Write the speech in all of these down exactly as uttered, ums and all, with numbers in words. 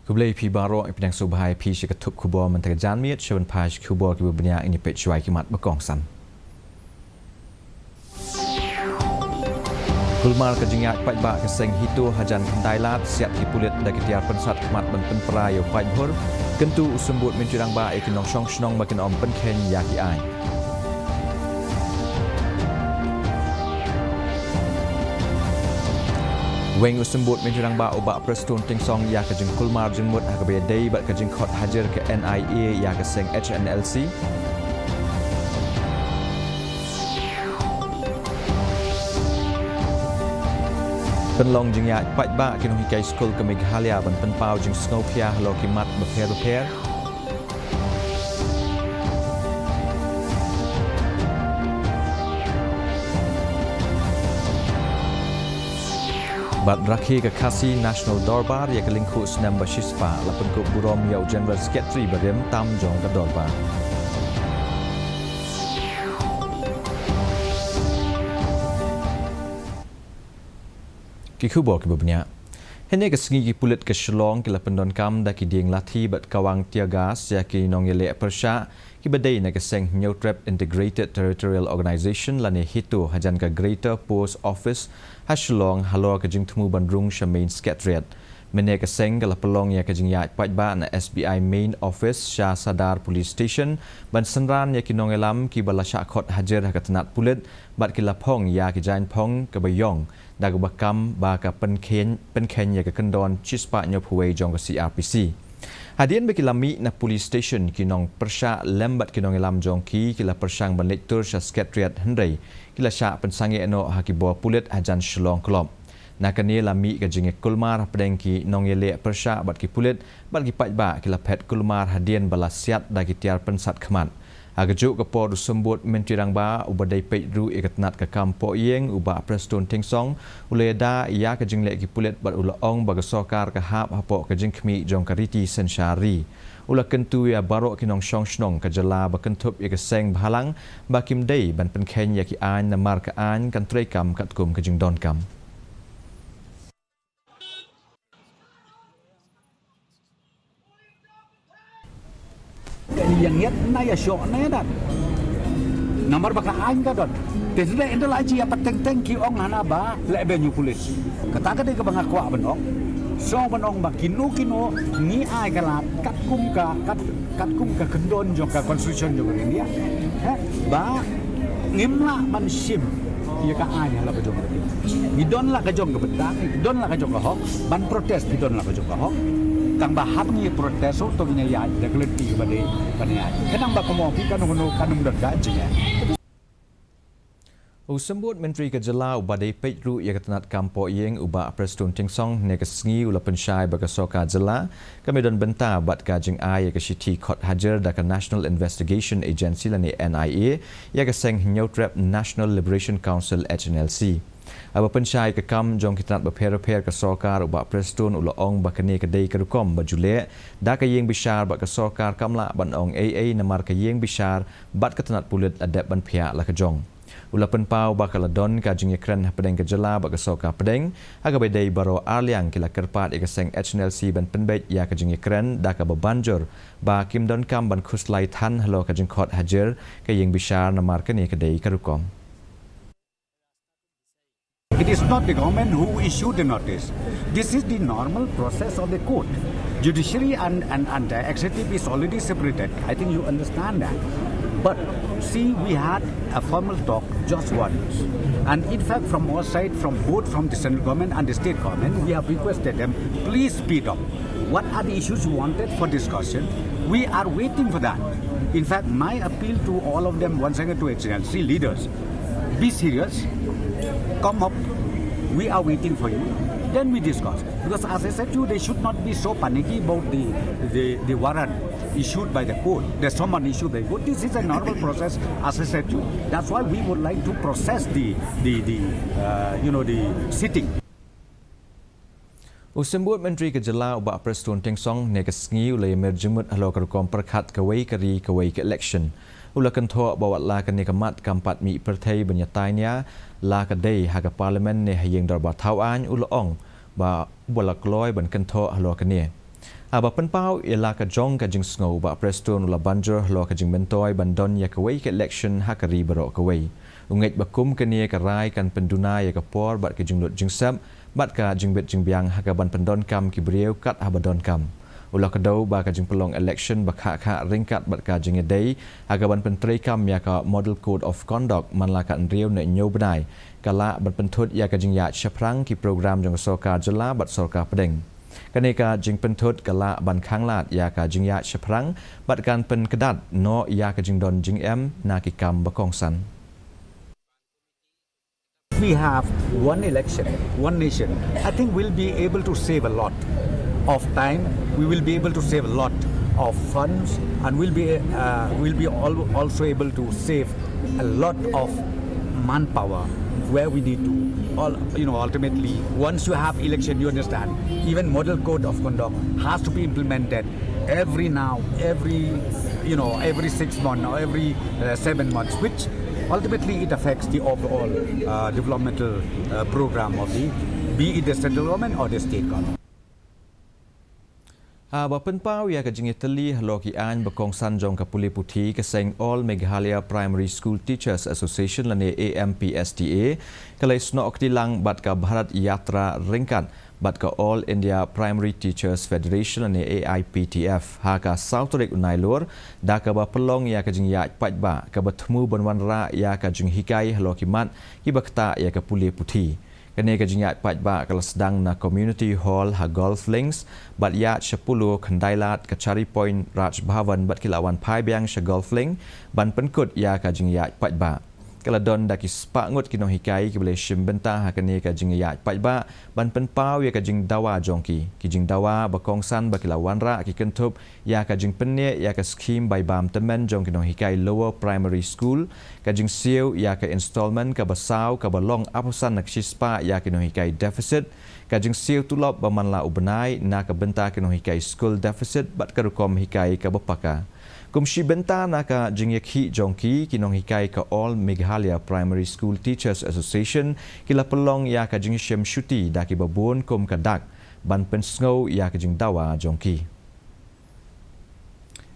Khublei phi baroh, pdiang sngewbha ïa phi sha ka thup khubor mynta ka janmiet, sha ban peit sha ki khubor kiba bniah, ngin ïa peit shuwa ki mat ba kongsan. Kulmar ka jingïaid paidbah ka seng HITO hajan khyndai lad, siat ki pulit da ki tiar pynsat khmat ban pynpra ïa u paidbah. Kyntu u Symbud Myntri Rangbah ïa ki nongshong shnong ba kin ym pynkheiñ ïa ki aiñ. Weng u Symbud Myntri Rangbah u Bah Prestone Tynsong ïa ka jingkulmar jingmut ha kaba ïadei bad ka jingkhot hajir ka N I A ïa ka seng H N L C. Pynlong jingïaid paidbah ki nonghikai skul ka Meghalaya ban pynpaw jingsngewkhia halor ki mat bapher bapher. Bad rakhe ka Khasi National Dorbar ïa ka lyngkhuh snem ba shispah, la pynkup burom ïa u General Secretary barim tam jong ka Dorbar. Ki khubor kiba bniah. Hynne ka sngi ki pulit ka Shillong ki la pyndonkam da ki dieng lathi bad kawang tear gas ïa ki nongïaleh pyrshah kiba dei na ka seng Hynñiewtrep Integrated Territorial Organization lane HITO hajan ka Greater Post Office ha Shillong halor ka jingthmu ban rung sha Main Secretariat. Mynne ka seng ka la pynlong ïa ka jingïaid paidbah na S B I Main Office sha Sadar Police Station ban synran ïa ki nongïalam kiba la shah khot hajir ha ka tnat pulit bad ki la phong ïa ki jaiñphong kaba ïong da kaba kam ba ka pynkheiñ, pynkheiñ ïa ka kyndon shispah hynñiewphew wei jong ka C R P C. Hadien ba ki la mih na police station, ki nongpyrshah lem bad ki nongïalam jong ki ki la pyrshang ban leit tur sha Secretariat hynrei ki la shah pynsangeh noh ha ki bor pulit hajan Shillong Club. Na kane la mih ka jingïakulmar hapdeng ki nongïaleh pyrshah bad ki pulit bad ki paidbah ki la phet kulmar hadien ba la siat da ki tiar pynsat khmat. Ha kajuh ka por u Symbud Myntri Rangbah uba dei peit ruh ïa ka tnat ka kam pohïing u Bah Prestone Tynsong u la ïada ïa ka jingleh ki pulit bad u la ong ba ka sorkar ka hap hapoh ka jingkhmih jong ka riti synshar ri. U la kyntu ïa baroh ki nongshong shnong ka jylla ba kynthup ïa ka seng bhalang ba kim dei ban pynkheiñ ïa ki aiñ namar ka aiñ kan treikam katkum ka jingdonkam. Ïa ngiat na ïa shoh na ïa dat. Namar ba ka aiñ ka don. Te sdang ynda la ji ïa pateng teng ki ong hana ba leh be ñu pulit. Kata ka dei kaba nga kwah ban ong. Sngewbha ban ong ba kino kino ngi ai ka lad katkum ka, kat, katkum ka kyndon jong ka constitution jong ka India. Eh, ba ngim lah ban shim ïa ka aiñ ha la ka jong ka bynta. Ngi don la ka jong ka bynta, ngi don la ka jong ka hok, ban protest ngi don la ka jong ka hok. Tang ba hap ngi protest, to ngi ïa da ka lynti kaba dei ban ïa. Ka nang ba ka mo phi ka nong nong ka nong don ka jingeh. U Symbud Myntri ka jylla uba dei peit ruh ïa ka tnat kam pohïing u Bah Prestone Tynsong ne ka sngi u la pynshai ba ka sorkar jylla ka me don bynta bad ka jingai ïa ka shithi khot hajir da ka National Investigation Agency lane N I A ïa ka seng Hynñiewtrep National Liberation Council H N L C. Haba pynshai ka kam jong ki tnat bapher bapher ka sorkar u Bah Prestone u la ong ba kane ka dei ka rukom ba ju leh da ka ïing bishar bad ka sorkar kam lah ban ong ei ei namar ka ïing bishar bad ka tnat pulit la dep ban phiah la ka jong. U la pynpaw ba ka la don ka jingïakren hapdeng ka jylla bad ka sorkar pdeng, ha kaba dei baroh arliang ki la kyrpad ïa ka seng H N L C ban pynbeit ïa ka jingïakren da kaba ban jur ba kim donkam ban khuslai than halor ka jingkhot hajir ka ïing bishar namar kane ka dei ka rukom. It is not the government who issued the notice. This is the normal process of the court. Judiciary and, and, and the executive is already separated. I think you understand that. But see, we had a formal talk just once. And in fact, from our side, from both from the central government and the state government, we have requested them, please speed up. What are the issues you wanted for discussion? We are waiting for that. In fact, my appeal to all of them, once again to H N L C leaders, be serious, come up. We are waiting for you. Then we discuss. Because as I said to you, they should not be so panicky about the, the, the warrant issued by the court, the summon issued by the court. This is a normal process, as I said to you. That's why we would like to process the, the, the, uh, you know, the sitting. U Symbud Myntri ka jylla u Bah Prestone Tynsong ne ka sngi u la ïamir jingmut halor ka rukom pyrkhat kawei ka ri kawei ka election. U la kynthoh ba wat la kane ka mat kam pat mih pyrthei ban ïatai nia la ka dei ha ka Parliament ne ha ïing dorbar thaw aiñ, u la ong ba u ba la kloi ban kynthoh halor kane. Haba pynpaw ïa la ka jong ka jingsngew, Bah Prestone u la ban jur halor ka jingmyntoi ban don ïa kawei ka election ha ka ri baroh kawei. U ngeit ba kum kane ka rai kan pynduna ïa ka por bad ka jinglut jingsep bad ka jingbit jingbiang ha kaban pyndonkam ki briew kat haba donkam. U la kdew ba ka jingpynlong election ba khah khah ryngkat bad ka jingïadei ha kaban pyntreikam ïa ka Model Code of Conduct man la ka hynriew ne hynñiew bnai ka lah ban pynthut ïa ka jingïaid shaphrang ki program jong ka sorkar jylla bad sorkar pdeng. Kane ka jingpynthut ka lah ban khanglad ïa ka jingïaid shaphrang bad kan pynkdad noh ïa ka jingdon jingem na ki kam ba kongsan. If we have one election, one nation, I think we'll be able to save a lot of time. We will be able to save a lot of funds, and we'll be uh, we'll be al- also able to save a lot of manpower where we need to. All you know, ultimately, once you have election, you understand. Even model code of conduct has to be implemented every now, every you know, every six months or every uh, seven months, which ultimately it affects the overall uh, developmental uh, program of the, be it the central government or the state government. Haba pynpaw ïa ka jingïatylli halor ki aiñ ba kongsan jong ka pule puthi, ka seng All Meghalaya Primary School Teachers Association lane A M P S T A ka la ïasnoh kti lang bad ka Bharat Yatra ryngkat bad ka All India Primary Teachers Federation lane A I P T F ha ka saw tarik u Nailur, da kaba pynlong ïa ka jingïaid paidbah kaba thmu ban wanrah ïa ka jinghikai halor ki mat kiba ktah ïa ka pule puthi. Kane ka jingïaid paidbah ka la sdang na Community Hall ha Golf Links bad ïaid sha Polo, Khyndai Lad, Kachari Point, Raj Bhavan bad ki la wan phai biang sha Golf Link ban pynkut ïa ka jingïaid paidbah. Ka la don da ki spah ngut ki nonghikai kiba la shim bynta ha kane ka jingïaid paidbah ban pynpaw ïa ka jingdawa jong ki. Ki jingdawa ba kongsan ba ki la wanrah ki kynthup ïa ka jingpyneh ïa ka skhim bai bam tymmen jong ki nonghikai Lower Primary School, ka jingsiew ïa ka installment kaba saw kaba long arphew san na ka shispah ïa ki nonghikai deficit, ka jingsiew tulop ba man la u bnai na ka bynta ki nonghikai school deficit bad ka rukom hikai kaba paka. Kum shi bynta na ka jingïakhih jong ki, ki nonghikai ka All Meghalaya Primary School Teachers Association ki la pynlong ïa ka jingshem shuti da kiba bun kum ka dak ban pynsngew ïa ka jingdawa jong ki.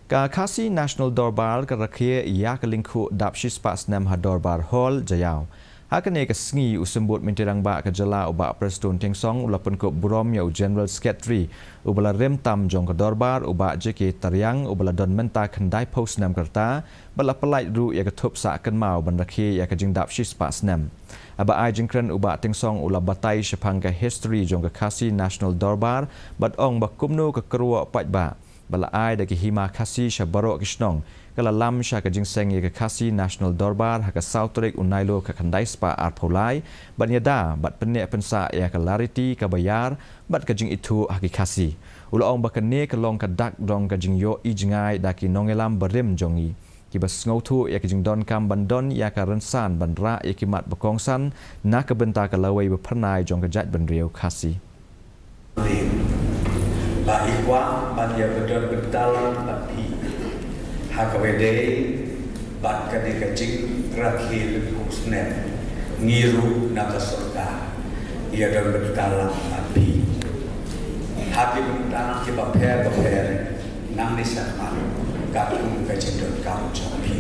Ka Khasi National Dorbar ka rakhe ïa ka lyngkhuh dap shispah snem ha Dorbar Hall, Jaïaw. Ha kane ka sngi, u Symbud Myntri Rangbah ka jylla, u Bah Prestone Tynsong, u la pynkup burom ïa u General Secretary uba la rim tam jong ka dorbar, u Bah J K Tariang, uba la don mynta khyndaiphew snem ka rta bad la pyllait ruh ïa ka thup sah kynmaw ban rakhe ïa ka jingdap shispah snem. Haba ai jingkren, u Bah Tynsong u la batai shaphang ka history jong ka Khasi National Dorbar bad ong ba kumno ka kyrwoh paidbah ba la ai da ki hima Khasi sha baroh ki shnong ka la lam sha ka jingseng ïa ka Khasi National Dorbar ha ka saw tarik u Nailur ka khyndai spah arphew lai ban ïada bad pynneh pynsah ïa ka lariti kaba ïar bad ka jingithuh ha ki Khasi. U la ong ba kane ka long ka dak dong ka jingïohi jngai da ki nongïalam barim jong ngi kiba sngewthuh ïa ka jingdonkam ban don ïa ka rynsan ban rah ïa ki mat ba kongsan na ka bynta ka lawei ba phyrnai jong ka jaitbynriew Khasi. Ba i kwah ban ïa ba don bynta lang bad phi ha kaba ïadei bad kane ka jingrakhe lyngkhuh snem, ngi ruh na ka sorkar ïa don bynta lang bad phi ha ki bynta kiba pher ba pher. Nangne shakhmat katkum ka jingdonkam jong phi.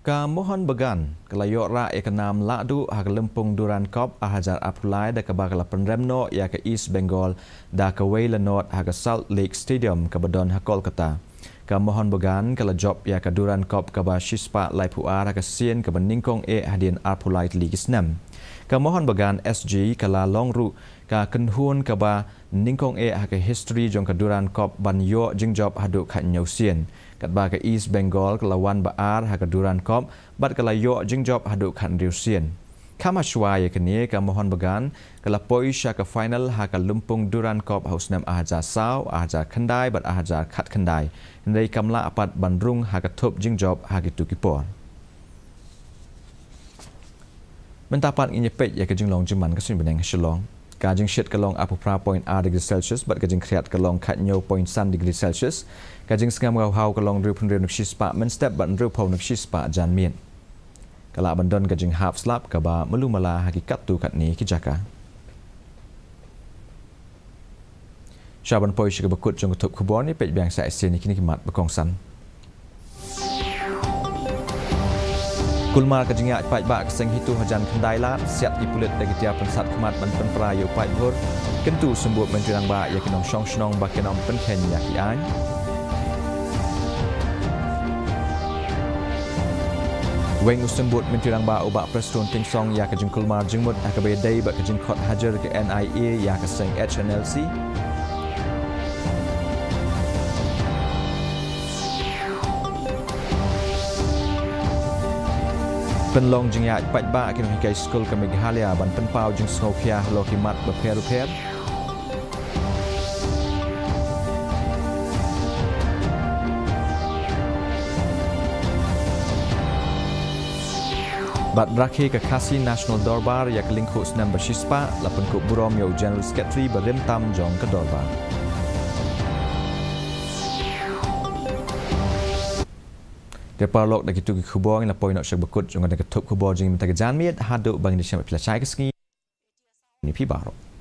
Ka Mohun Bagan ka la ïoh rah ïa ka nam lahduh ha ka lympung Durand Cup ar hajar arphew lai da kaba ka la pynrem noh ïa ka East Bengal da kawei la nod ha ka Salt Lake Stadium kaba don ha Kolkata. Ka Mohun Bagan ka la jop ïa ka Durand Cup kaba shispah laiphew ar ha ka sien kaba nyngkong eh hadien arphew lai tylli ki snem. Ka Mohun Bagan S G ka la long ruh ka kynhun kaba nyngkong eh ha ka history jong ka Durand Cup ban ïoh jingjop haduh khathynñiew sien. Katba ka East Bengal ka la wan ba ar ha ka Durand Cup bad ka la ïoh jingjop haduh khathynriew sien. Kham hashwa ïa kane, ka Mohun Bagan ka la poi sha ka final ha ka lympung Durand Cup ha u snem ar hajar saw, ar hajar khyndai bad ar hajar khatkhyndai. Hynrei kam lah pat ban rung ha ka thup jingjop ha kito ki por. Mynta pat ngin ïa peit ïa ka jinglong jingman ka suiñ bneng ha Shillong. Ka jingshit ka long arphew phra point ar degree Celsius bad ka jingkhriat ka long khathynñiew point san degree Celsius. Ka jingsngam ka haw ka long hynriewphew hynriew na ka shispah mynstep bad hynriewphew na ka shispah janmiet. Ka lah ban don ka jinghap slap kaba malu mala ha ki katto katne ki jaka. Sha ban poi sha kaba kut jong ka thup khubor, ngin peit biang sa shisien ïa kine ki mat ba kongsan. Kulmar ka jingïaid paidbah ka seng HITO hajan Khyndailad, siat ki pulit da ki tiar pynsat khmat ban pynpra ïa u paidbah. Kyntu u Symbud Myntri Rangbah ïa ki nongshong shnong ba kin ym pynkheiñ ïa ki aiñ. Weng u Symbud Myntri Rangbah u Bah Prestone Tynsong ïa ka jingkulmar jingmut ha kaba ïadei bad ka jingkhot hajar ka N I A ïa ka seng H N L C. Pynlong jingïaid paidbah ki nonghikai skul ka Meghalaya ban pynpaw jingsngewkhia halor ki mat bapher bapher. Bad rakhe ka Khasi National Dorbar ïa ka lyngkhuh snem ba shispah, la pynkup burom ïa u General Secretary ba rim tam jong ka dorbar. Te paralok, da kitu ki khubor ngin la poi noh sha kaba kut jong ka thup khubor jong ngi mynta ka janmiet, haduh ba ngin ïashem bad phi la shai ka sngi. Ngin ïa phi baroh.